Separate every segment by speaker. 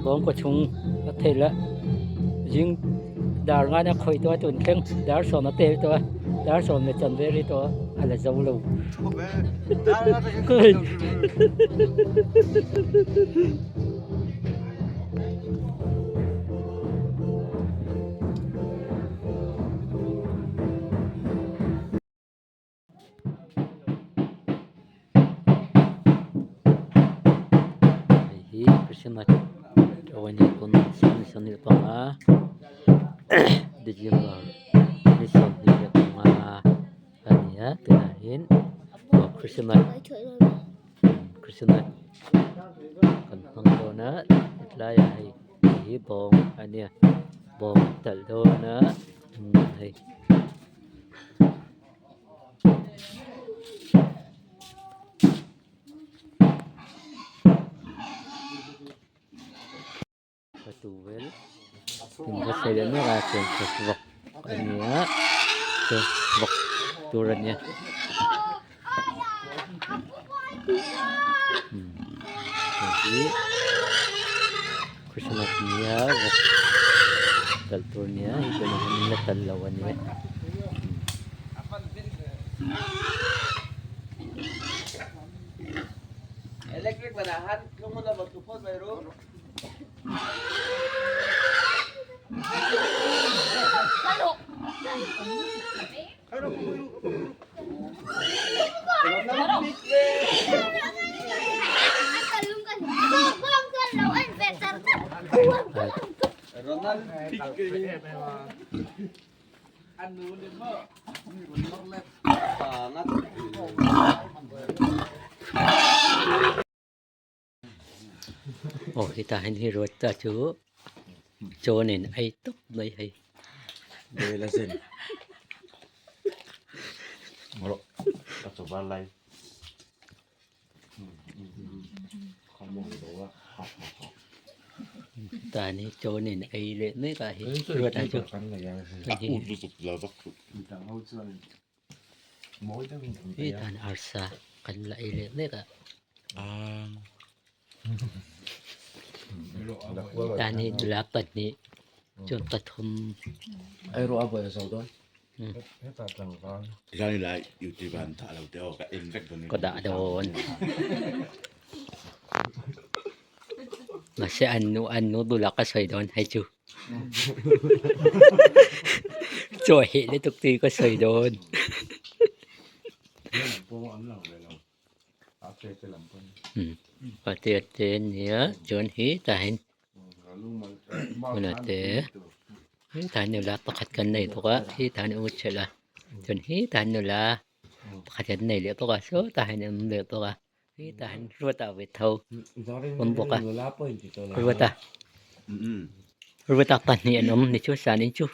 Speaker 1: Bawng kaw chhung a thei la zing dar ngan a khawih tawh a tun thleng dar sawm a pel tawh a dar sawm leh chanve ri tawh a a la zo lo. Hei hi Christmas 25 December ni 25 a ni a tunah hian Christmas Christmas kan hmang dawn a hetlaiah hei hi bawng a nia bawng a talh dawn a hei. Towel inbuatsaih leh mek a chuan vawk a ni a chuan vawk tur a nia hei hi Christmas nia vawk talh tur a nia hei tunah hian an la talh lo a ni e. Aw hetah hian hi road ta chu chaw nen a ei tawp mai hei. Tah hi chaw nen a ei leh mek a hei road ah chu hetah arsa kan la ei leh mek a tah hi nula pahnih chuan pathum. Ka dah dawn mahse an nu an nu bulah ka sawi dawn hei chu chaw heh lutuk tih ka sawi dawn. Patea te ania chuan hi tah hian hmunah te hetah hian nula pakhat kan nei bawk a hetah hian u chhelh a chuan hetah hian nula pakhat an nei leh bawk a sawtah hian an awm leh bawk a hetah hian ruata ve tho awm bawk a ruata ruata pahnih an awm ni chu sanin chu.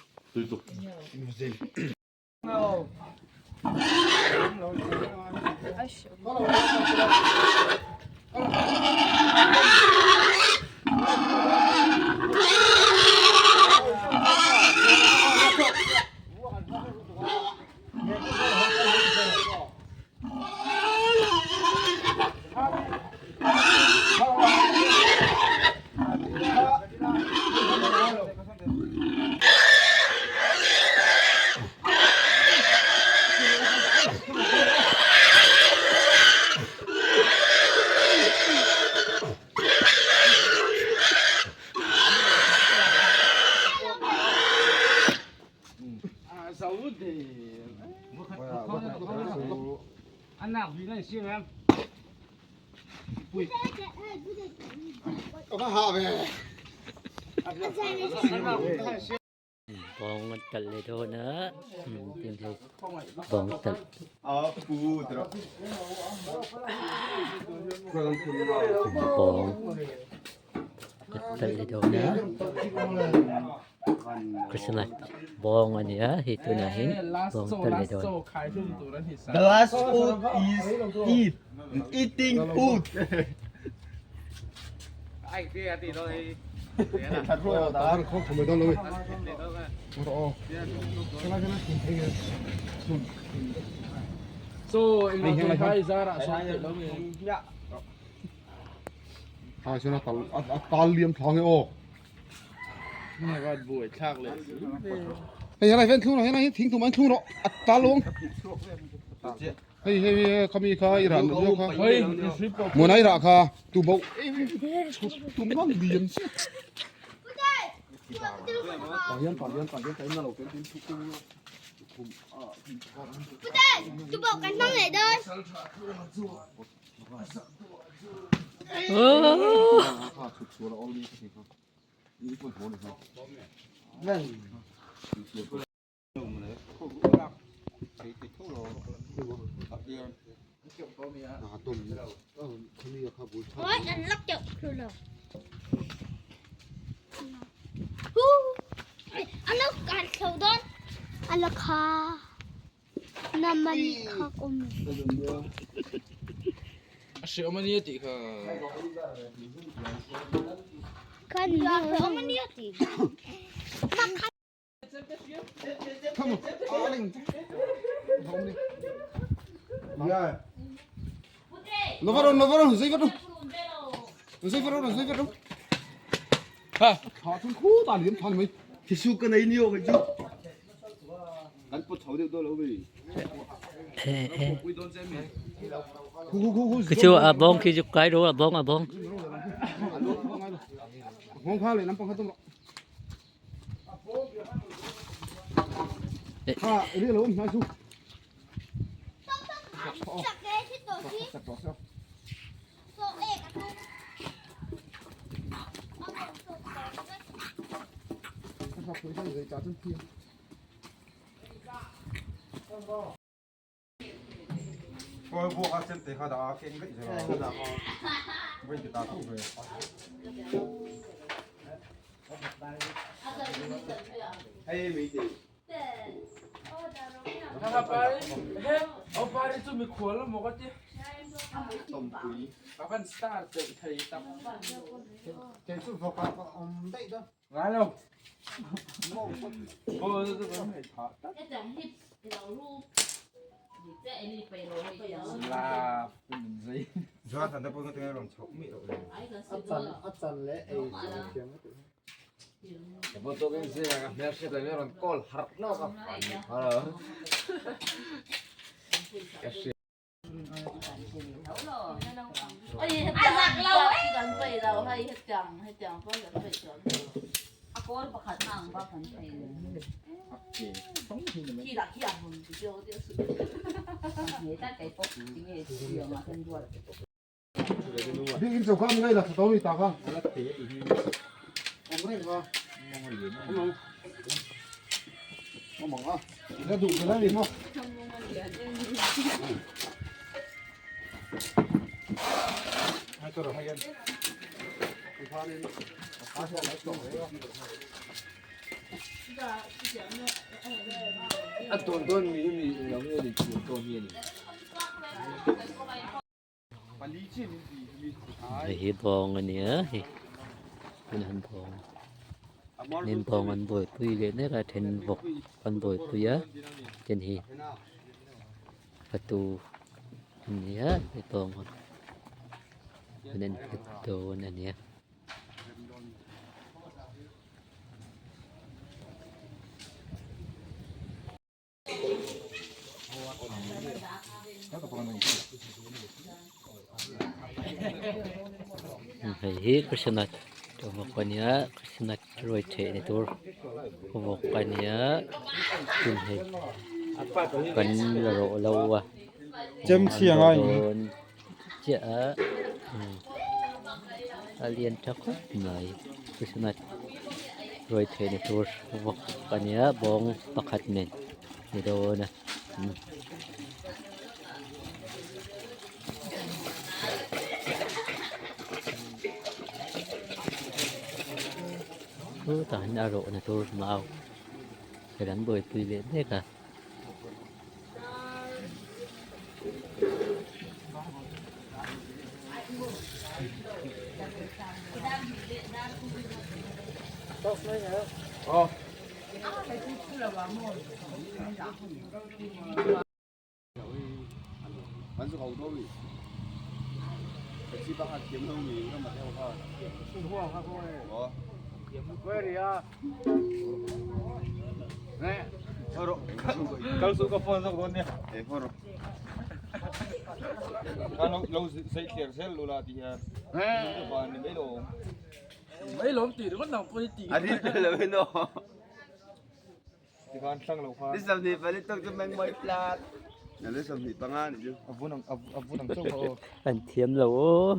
Speaker 1: Bawng an talh leh dawn a tin hei bawng talh bawng an talh leh dawn a Christmas bawng a ni a hei tunah hian bawng talh leh dawn.
Speaker 2: The last food is eat eating food.
Speaker 3: Tah chuan a tal a tal liam thla nge aw. Hei helai hian thlung rawh helai hian thing tum an thlung rawh a tal lo ang. Hei hei hei khami kha i rah loh zawk kha. Muana i rah kha tu bo tum ngang lian chiah. Tah hian tah hian tah hian tah hian a lo tel tin thu kung a.
Speaker 4: Tu bo kan hmang leh dawn. Ôi, anh lắc chậu rồi rồi. Anh lắc cả sầu đó. Anh lắc kha.
Speaker 3: Nó vào đâu, nó vào đâu, dây vào đâu. Dây vào đâu, dây vào đâu. Ha, thả thun khu ta liếm thằng mình.
Speaker 2: Thì su cái này nhiều cái chứ. Kan put chho deuh dawn lo mi.
Speaker 3: Khu khu khu khu.
Speaker 1: Cái chú à bông khi chụp cái đó à bông à bông.
Speaker 3: Ngon kha le nampang kha tum ro. Ha, ri lo um na su. Đi in chầu khăm ngay là tao đi tao không? Ông cái này không? Không. Không mỏng á. Ra đủ cái này không?
Speaker 1: Hei hi bawng a nia hei tunah hian bawng nen bawng an buaipui leh mek a then vawk an buaipui a then hi fatu a nia hei bawng an en nghet dawn a nia. Hei hi Christmas vawk a nia Christmas ruai ṭheh ni tur vawk a nia tin hei kan la rawh lo a dawn chiah a a lian tha khawp mai Christmas ruai ṭheh ni tur vawk a nia bawng pakhat nen ni dawn a. Chutah hian a rawhna tur mau kan an buaipui leh mek a. An thiam lo aw.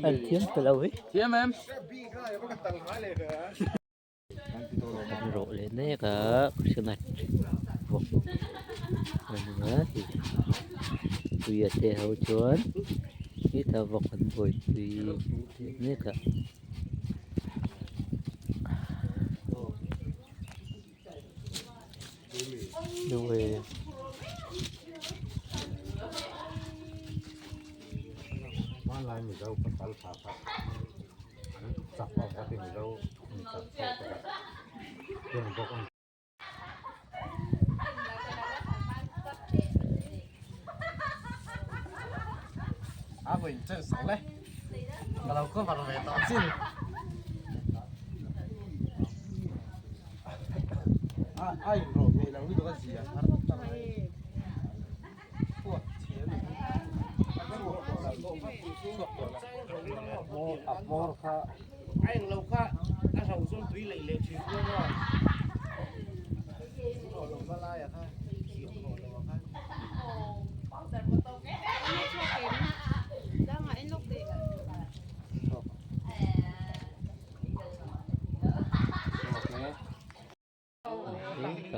Speaker 1: An thiam ta lo hi. An rawh leh mek a Christmas vawk a ni a hei puia te ho chuan khita vawk an buaipui leh mek a.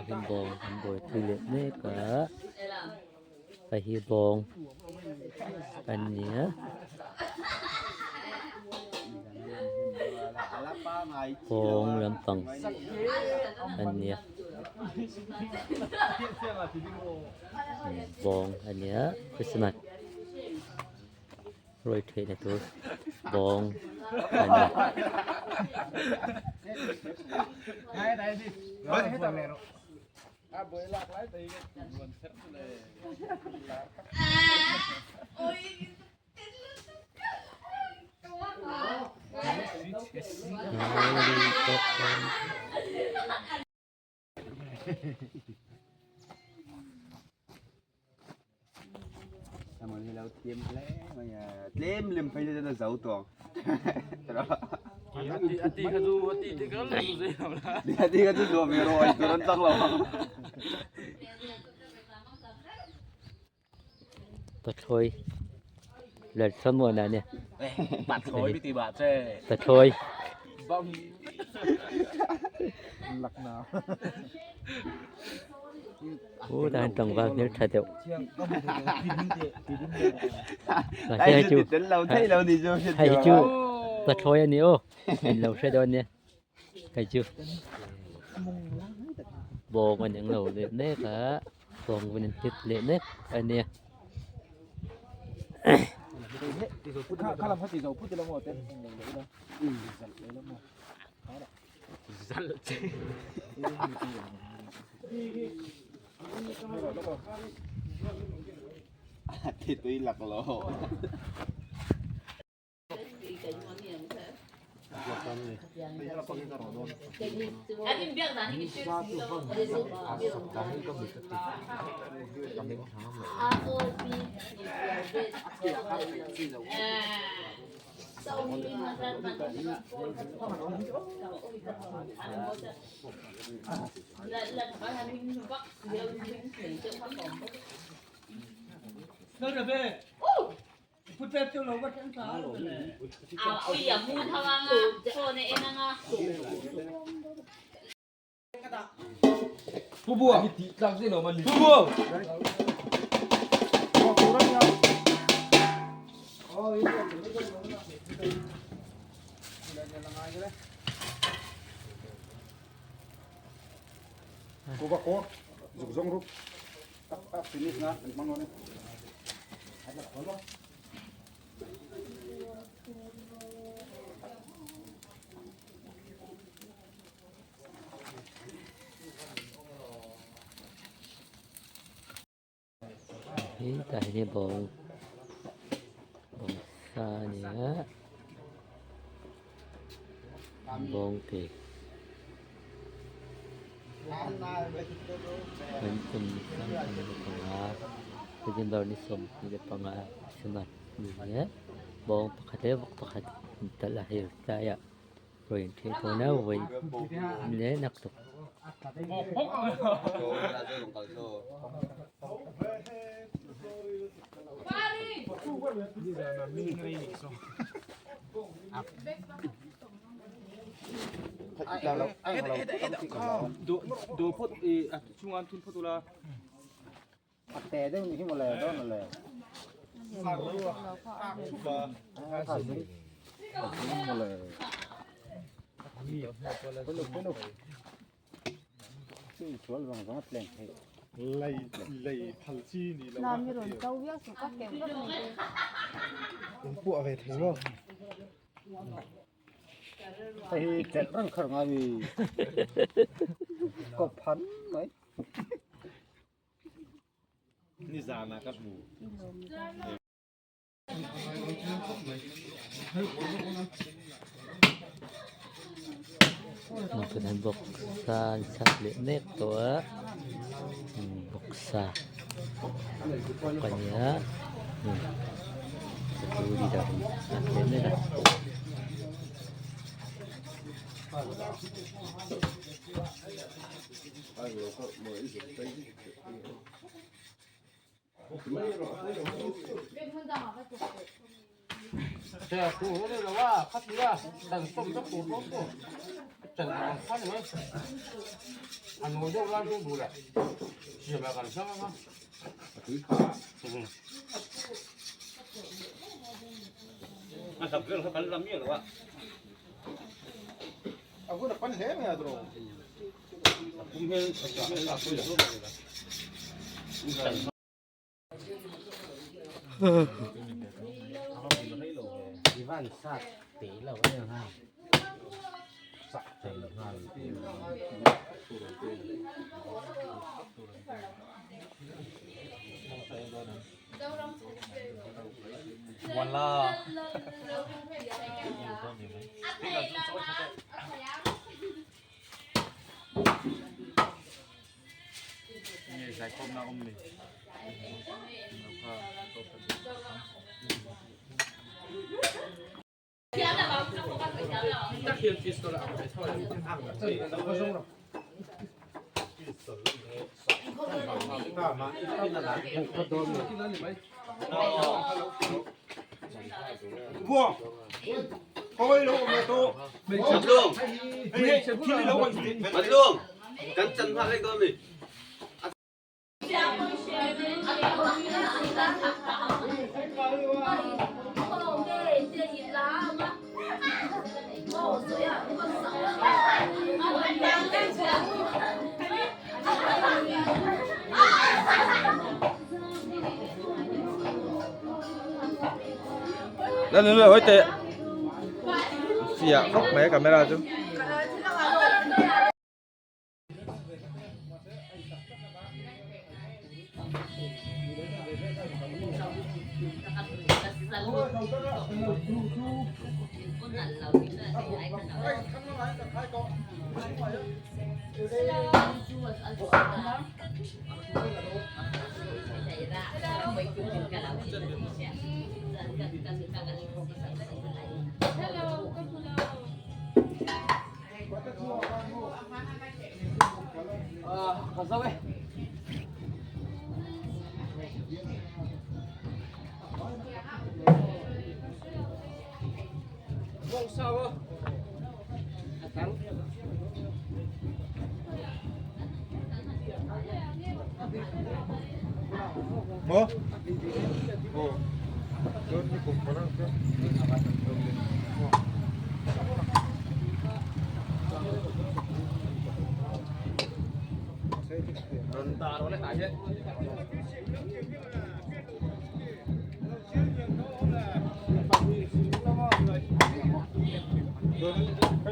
Speaker 1: Hei bawng an buaipui leh mek a hei hi bawng a ni a bawng lampang a ni a bawng a ni a christmas ruai theihna tur bawng a ni. Pathlawi Lalthlamuana ania Pathlawi Aw tah hian tlangval hmeltha deuh mahse hei chu hei chu pathlawi a ni aw in lo hre dawn nia hei chu bawng a ni ang lo leh mek a bawng vun an hlit leh mek a nia. Hetah hian bawng bawngsa a ni a bawng ke an kum 35 December ni 25 Christmas a ni a bawng pakhat leh vawk pakhat an talh a hei tlaiah rawn intheh dawn a vawi leh naktuk. Tunah bawksa an sak leh mek tawh a bawksa a ni a sak leh mek a.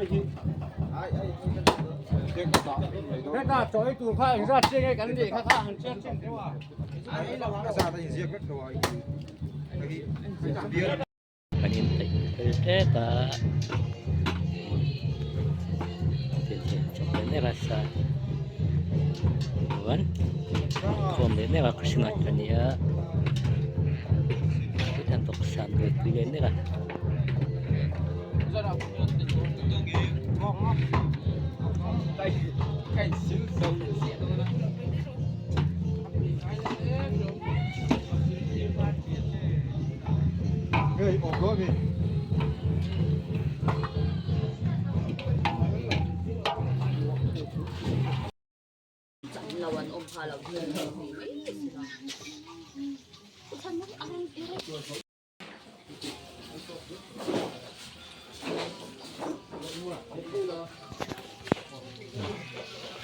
Speaker 1: Kan in peih fel tep a chuan inkhawm leh mek a Christmas a ni a hetiang vawksa buaipui leh mek a.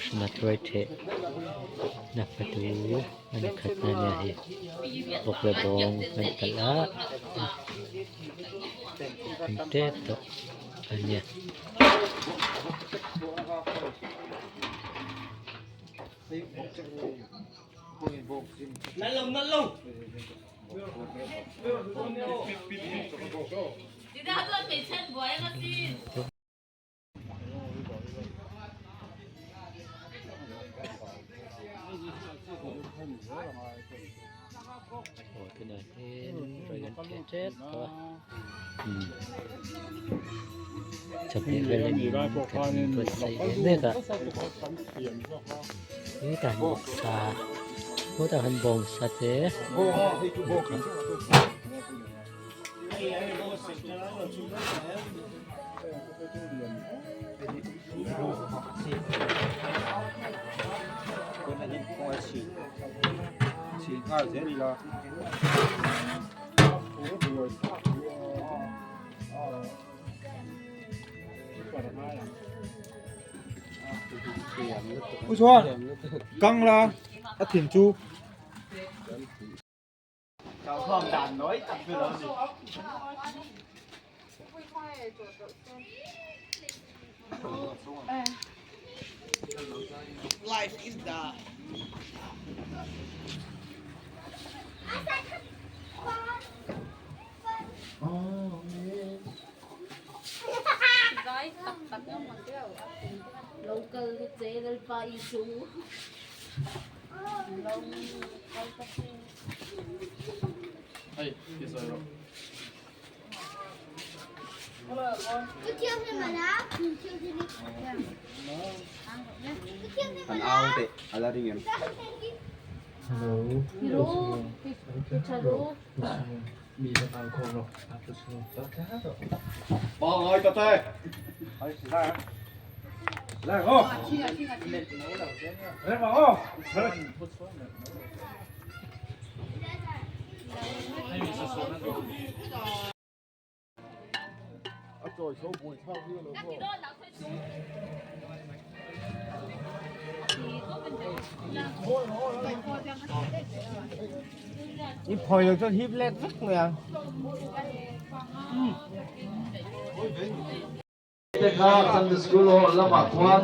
Speaker 1: Christmas ruai theh na fatu an khat na nia hei bawk leh bawng an kalh a an tep tawh a nia. Aw tunah hian ruai an theh tep tawh a chawhmeh vel in kan buatsaih leh mek a hetah hian vawksa hetah hian bawngsa te.
Speaker 2: Kangla a thin chu. An au teh a la ring em?
Speaker 5: Te kha Sunday School hall lamah khuan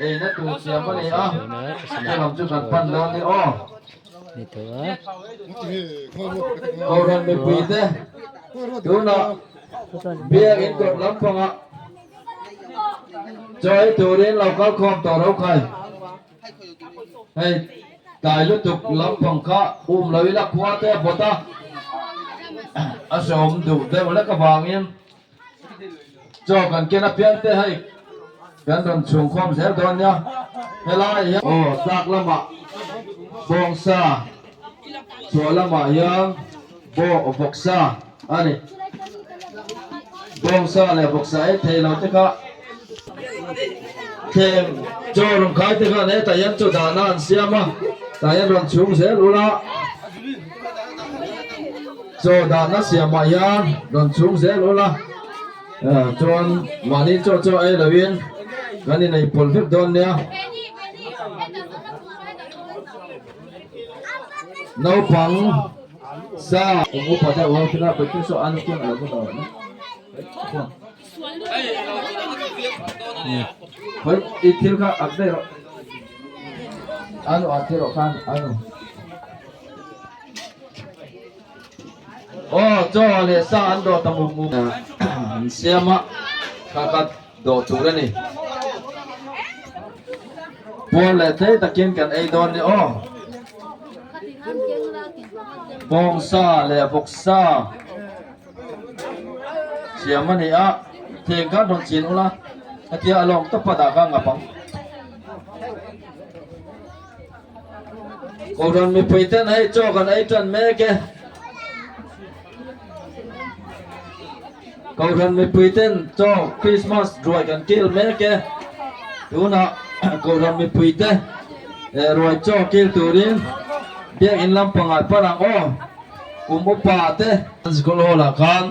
Speaker 5: eina tur siam a ni a, he lam chu kan pan dawn ni aw. Kohhran mipui te tunah biakin kawt lampangah chaw ei turin lo kal khawm tawh ro khai. Hei tlai lutuk lampang kha um lo ila khua te a bawt a, a hrehawm duh deuh lek avangin Chaw kan ken apiang te hei kan rawn chhung khawm zel dawn nia helai hian aw tlak lamah bawngsa chhuah lamah hian baw vawksa a ni bawngsa leh vawksa ei thei lo te kha thleng chaw rawn khai te khan hetah hian chaw dahna an siam a tah hian rawn chhung zel ula. Chaw dahna siamah hian rawn chhung zel ula, chuan mahni chaw chaw ei loin kan inei pawlh vek dawn nia. Naupang sa kum upa deuh ho thila pawh chu saw an kiang a lo va hlauh. Khoi i thil kha ak daih rawh. Anu ah thil rawh khan anu. Aw chaw leh sa an dawh ta muk muk. An siam a kha kha dawh tur a ni. Puar leh thei takin kan ei dawn ni aw. Bawngsa leh vawksa siam a ni a, theng khan rawn chin ula hetia a lawng tawp a dah kha ngap ang. Kohhran mipui ten hei chaw kan ei tan mek e. Kohhran mipui ten chaw Christmas ruai kan kil mek e. Tunah Kohhran mipui te ruai chaw kil turin biakin lampangah pan ang aw. Kum upa te. School hall ah khan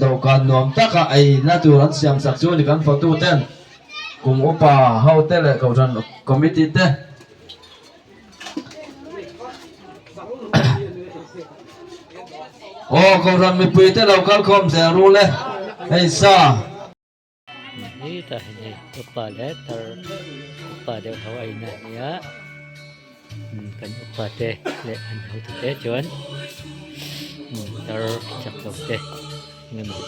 Speaker 5: dawhkan nuam taka eina tur an siam sak chu ni kan fatu ten. Kum upa ho te leh kohhran committee te Aw kohhran mipui te lo kal khawm zel ru le hei sa.
Speaker 1: Hi tah hian hei upa leh tar upa deuh ho a in a nia kan upa te leh an hotu te chuan tar chak lo te. Engemaw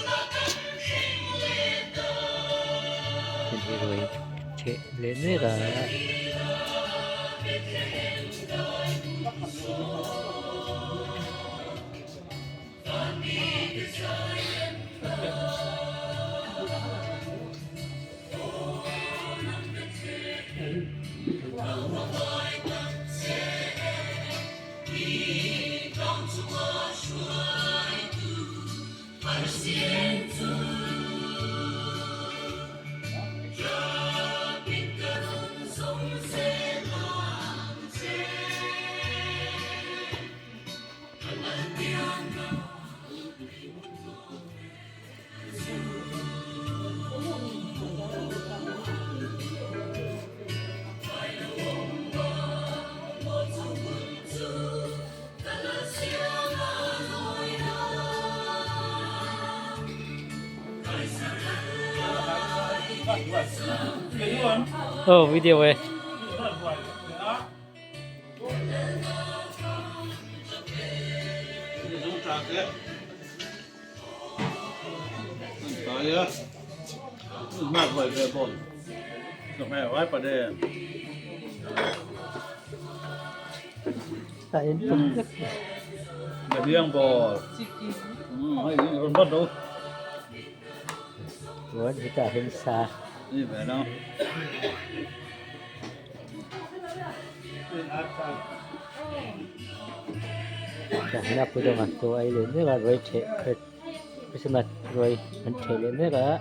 Speaker 1: hei hi ruai theh leh mek a. Oh video e. Chuan hetah hian sa tah hian a kut a chaw ei leh mek a ruai theh Christmas ruai an theh leh mek a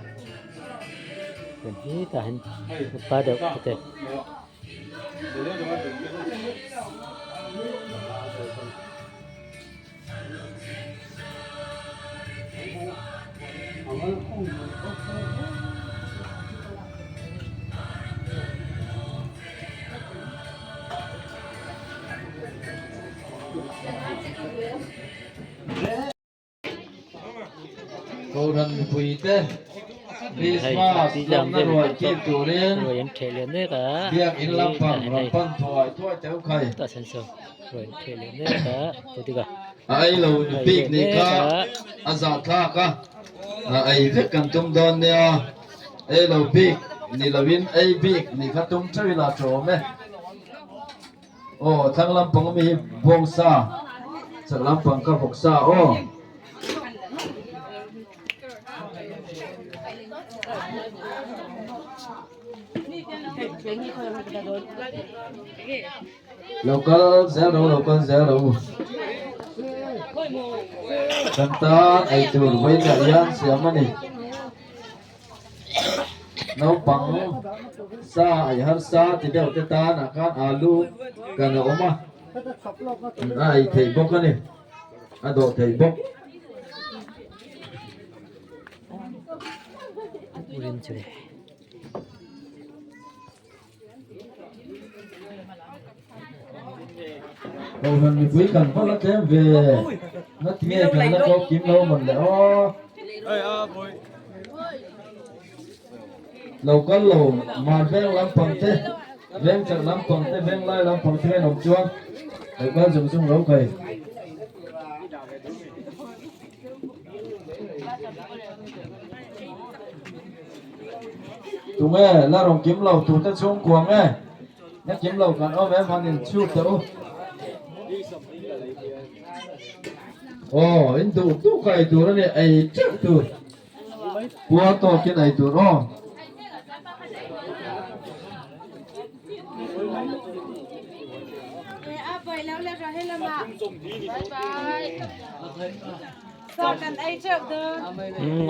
Speaker 1: chuan hetah hian upa deuh te.
Speaker 5: Kohhran mipuite Christmas lawmna ruai kil turin biakin lampang rawn pan thuai thuai teuh khai. A ei lo bik nih kha a zahthlak a, a ei vek kan tum dawn nia, ei lo bik ni loin ei bik nih kha tum theuh ila tha awm e. Aw thlang lampang ami hi bawngsa chak lampang kha vawksa aw. Lo kal zel ro lo kal zel ro kan tan eitur vawiinah hian siam a ni. Naupang sa ai harsa ti deuh te tan ah khan alu kan a awm a a ei theih bawk a ni a dawh theih bawk. Kohhran mipui kan va la tlem ve ngatinge kan la ko kim lo mawn le aw. Lo kal lo mar veng lampang te, veng chak lampang te, veng lai lampang te hian awm chuan lo kal zung zung lo kai. Tunge la rawn kim lo tur te chhungkua nge? Na kim lo kan awm em han in chhut teh u. Aw in duh duh ka ei tur a ni ei teuh tur. Puar tawkin ei tur aw.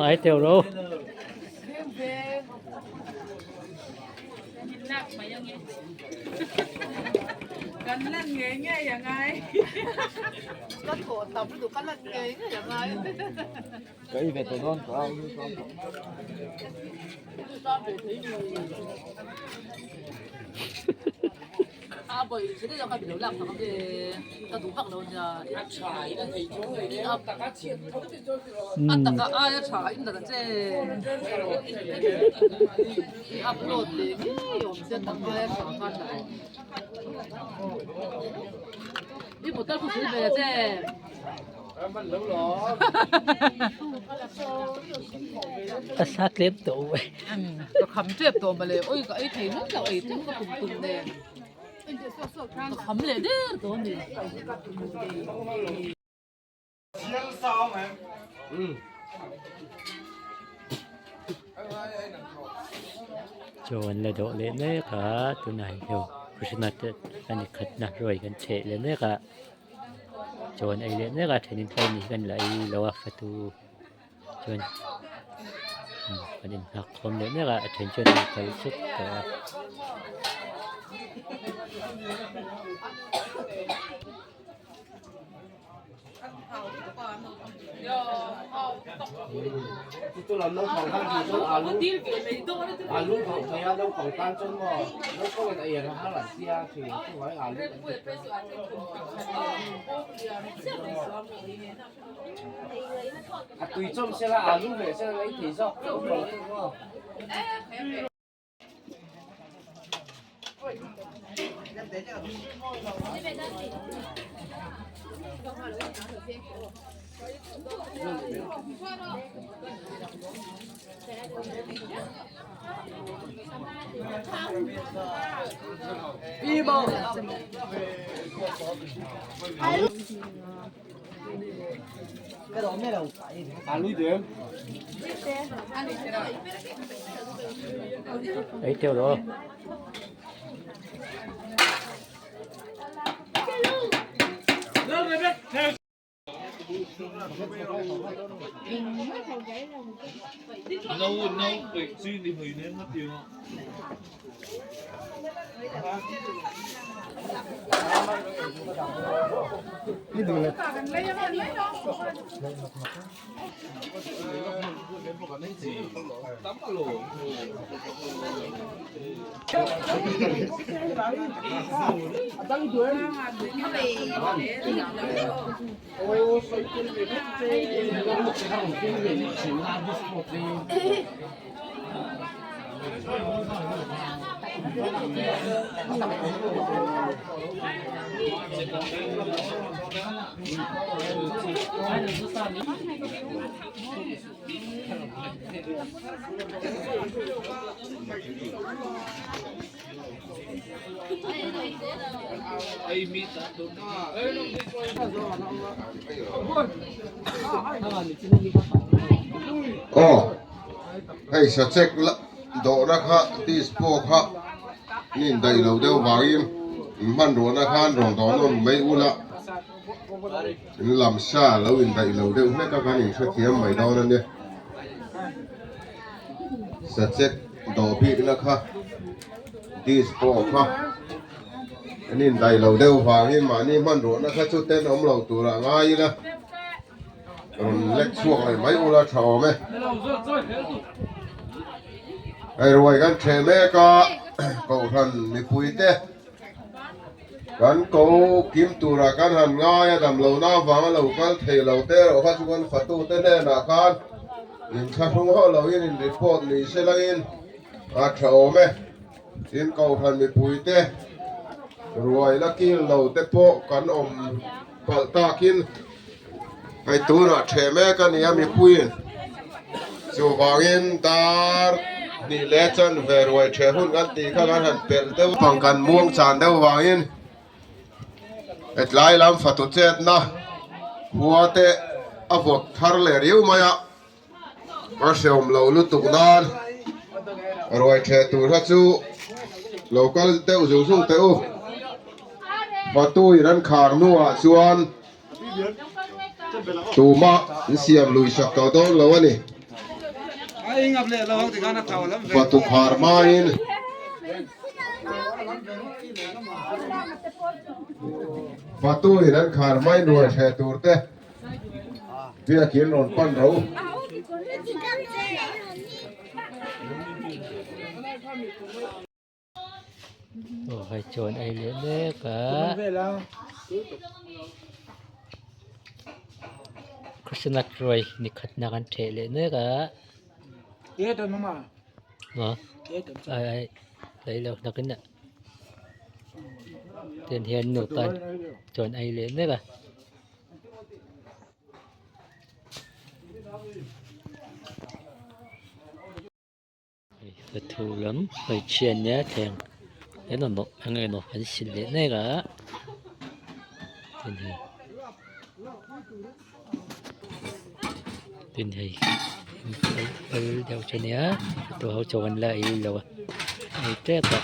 Speaker 1: Ai teuh ro. A sa tlem tawh e.
Speaker 6: Ka kham tep tawh mawle oi ka ei thei ngawt lo ei teuh ka tum tum nen ka kham leh der tawh a ni.
Speaker 1: Chaw an la dawh leh mek a tunah hian Christmas te a ni khatna ruai kan chheh leh mek a chaw an ei leh mek a thenin phei ni hian la ei lo a fatu chuan an inhak khawm leh mek a a then chuan an kal chut tawh a. Ei teuh lo.
Speaker 7: Aw hei sachek la dawhna kha dispo kha ni indaih lo deuh vangin in hmanruahna khan rawn dawh nawn mai ula in lam sa lo indaih lo deuh hlek a kan inhrethiam mai dawn a nia sachek dawh bikna kha dispo kha an indaih lo deuh vangin mahni hmanruahna kha chu tenawm lo turah ngai ila. Rawn lek chhuak leh mai ula tha awm e. Hei ruai kan ṭheh mek a, Kohhran mipuite kan ko kim turah kan han ngai a, damlohna avanga lo kal thei lo te erawh kha chu kan fatute hnenah khan inthlahrung hauh loin in report ni se langin. A tha awm e. Tin Kohhran mipuite ruai la kil lo te pawh kan awm palh takin hei tunah ṭheh mek a ni a mipuiin chuvangin dar hnih leh chanve ruai ṭheh hun kan tih kha kan han pelh deuh pang kan muang chan deuh vangin hetlai lam fatu chetna khua te a vawt thar leh riau mai a. A hreawm lo lutuk nan ruai ṭheh tur kha chu lo kal deuh zung zung teh u. Fatu in an khar hnuah chuan tumah an siam lui sak tawh dawn lo a ni. Fatu khar hmain Fatu in an khar hmain ruai ṭheh tur te. Biakin rawn pan ro.
Speaker 1: Aw hei chuan ei leh mek a Christmas ruai ni khatna kan theh leh mek a ai ai tlai lo nakin ah tian hian nupa chuan ei leh mek a. Pathu lam hmeichhia nia thleng eng emaw an sil leh mek a tin hei tin hei kal deuh chu ania tu ho chuan an la ei lo a ei tep a.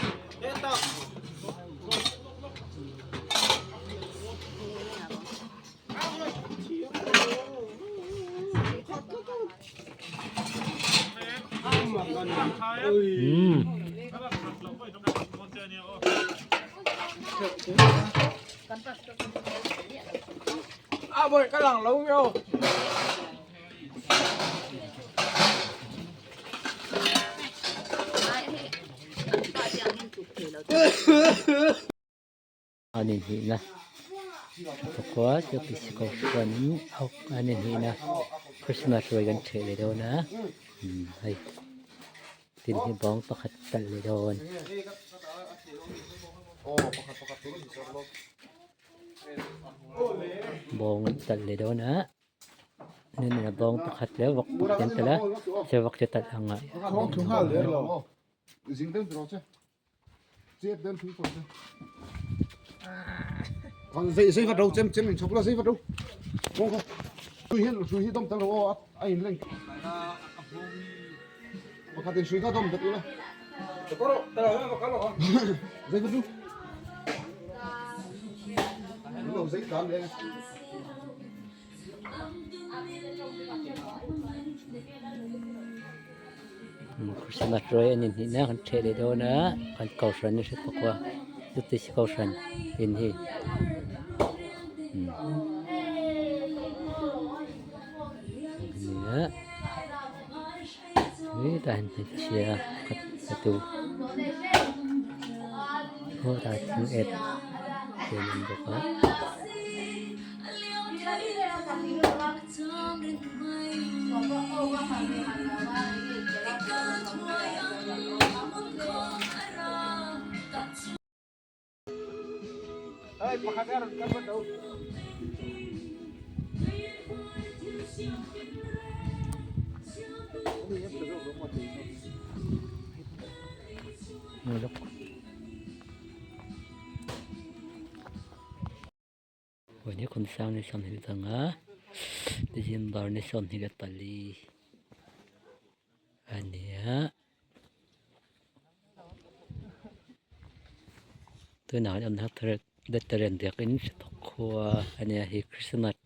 Speaker 1: An inhihna pakua chu pisiko chuanin an inhihna Christmas ruai kan ṭheh leh dawn a hei tin hi bawng pakhat talh leh dawn. Bawng an talh leh dawn a. Nena bawng pakhat leh vawk pakhat an telh a chu vawk chu talh ang ah Christmas ruai a ni hnih na kan ṭheh leh dawn a kan kohhran a hre bawk a chutih kohhran in hi nia hetah hian hmeichhia pakhat a tu hetah thing et te an awm bawk a. Ni 25 December ni 24 a ni a. Tunah hian awmna veteran biakin thawk khua a nia hi Christmas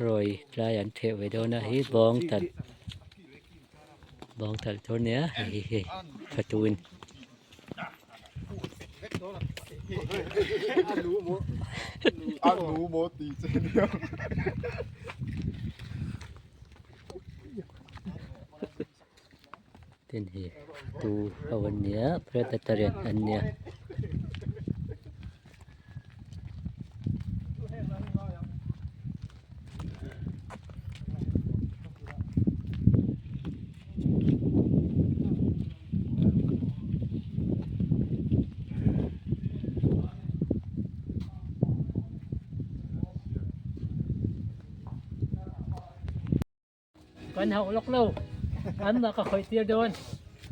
Speaker 1: ruai tlai an theh ve dawn a hi bawng talh bawng talh tur a nia hei hi fatuin. Tin hi tu ho an nia Presbyterian an nia. Kan hauh lawk lo. An mah ka khawih tir dawn.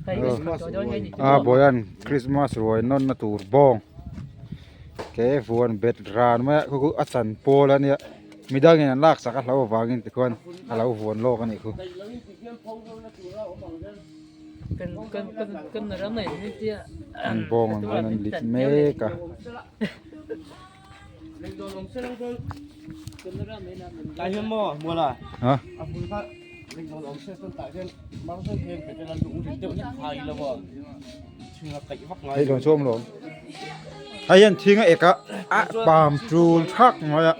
Speaker 1: Hei kan khawih tawh dawn nge ni chu
Speaker 8: A Bawian Christmas ruai nawnna tur bawng ke vuan bet ran mai a khu khu a chan pawl a nia midangin an laksak a hlo avangin tikhuan a lo vuan lawk a nih khu. An bawng ang hian an lit mek a. Ha? Hei lawm chu awm lawm. Hei hian thing a ek a, a pam tul thak mai a.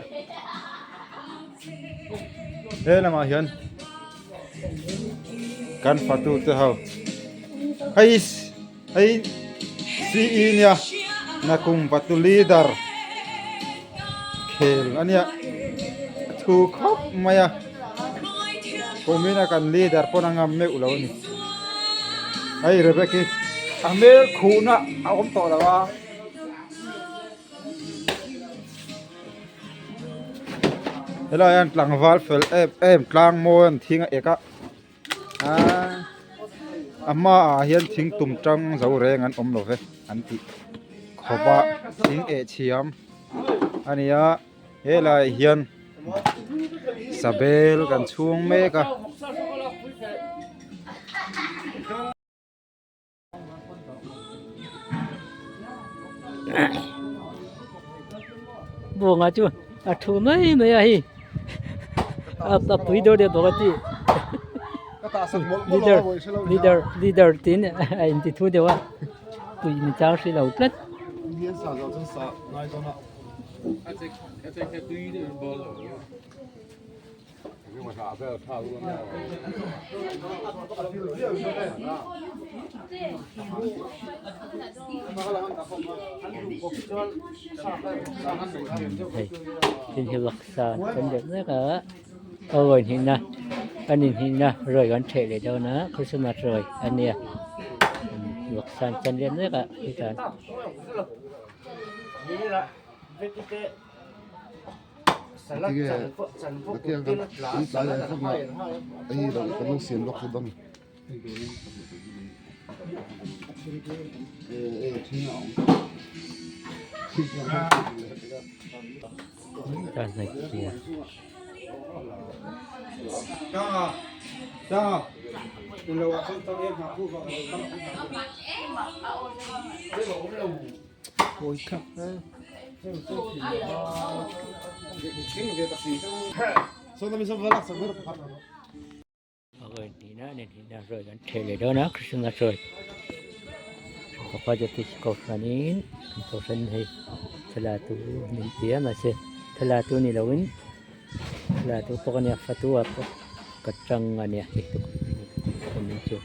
Speaker 8: He lamah hian kan fatu te ho hei hei CE nia nakum fatu leader khel a nia thu khawp mai a kumina kan leader pawn a ngam meuh lo a ni hei Rebecca a hmel khuhna a awm tawh lo a. Helai hian tlangval fel em em tlang mawi an thing a ek a aaa a hmaah hian thing tum tang zo reng an awm lo ve an tih khawp a thing eh chhiam a ni a helaiah hian sabel kan chhung mek a.
Speaker 1: Buanga chu a thu mai mai a hei a pui deuh deuh bawk a ti leader leader leader tiin a inti thu deuh a pui ni chang hrih lo tlat. Hei tin hi laksa kan deuh mek a a rawi hnihna a ni hnihna rawi kan ṭheh leh dawn a christmas rawi a nia laksa an chan leh mek a hetiang. Thla tu ni loin thla tu pawh a nia fatu ah pawh ka tang a nia hei chu.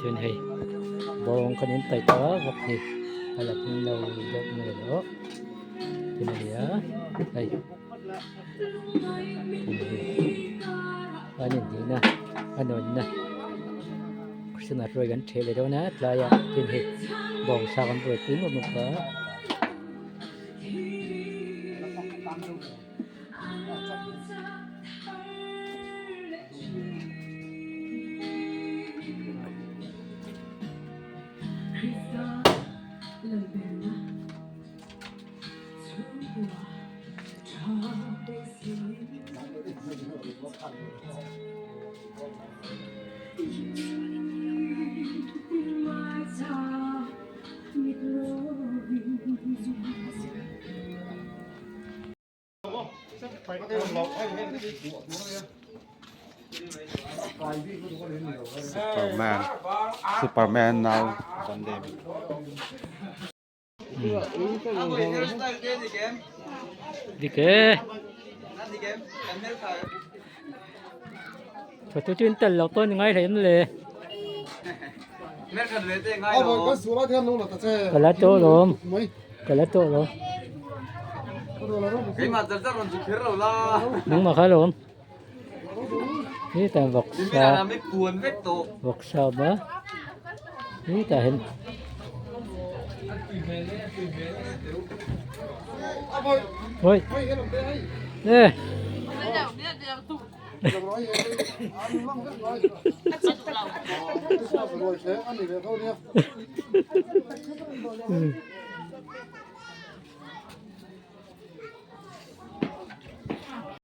Speaker 1: Chuan hei bawng kan in taih tawh a vawk hi a la hming lo deuh mai lo tin a nia hei an inhnih na a nawnna christmas ruai kan ṭheh leh dawn a tlaiah tin hei bawng sa kan buaipui mawp mawp a.
Speaker 8: Superman Superman now
Speaker 1: Dik e Photo chu in tel lo pawh ni ngai hle em le. Ka la tawh lawm ka la tawh lawm nangmah kha lawm hetah vawksa vawksa a awm a hetah hian hawi e.